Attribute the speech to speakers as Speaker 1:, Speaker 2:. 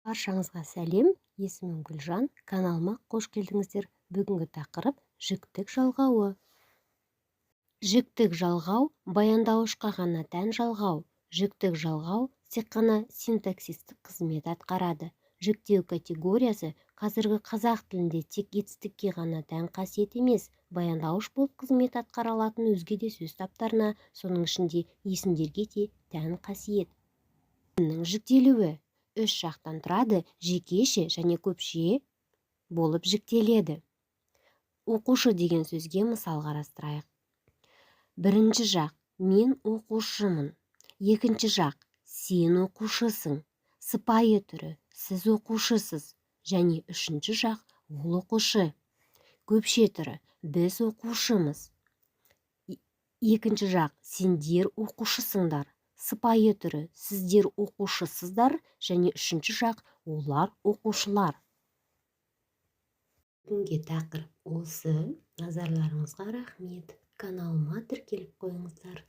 Speaker 1: Баршаңызға сәлем! Есімім Гүлжан, каналыма қош келдіңіздер! Бүгінгі тақырып: жіктік жалғауы. Жіктік жалғау – баяндауышқа ғана тән жалғау. Жіктік жалғау тек қана синтаксистік қызмет атқарады. Жіктеу категориясы қазіргі қазақ тілінде тек етістікке ғана тән қасиет емес, баяндауыш болып қызмет атқара алатын өзге де сөз таптарына, соның ішінде есімдерге де тән қасиет. Жіктелуі үш жақтан тұрады: жекеше және көпше болып жіктеледі. Оқушы деген сөзге мысал қарастырайық. Бірінші жақ: мен оқушымын. Екінші жақ: сен оқушысың. Сыпайы түрі: сіз оқушысыз. Және үшінші жақ: ол оқушы. Көпше түрі: біз оқушымыз. Екінші жақ: сендер оқушысыңдар. Сыпайы түрі: сіздер оқушысыздар. Және үшінші жақ: олар оқушылар. Бүгінге тақырып осы. Назарларыңызға рахмет! Каналыма тіркеліп қойыңыздар.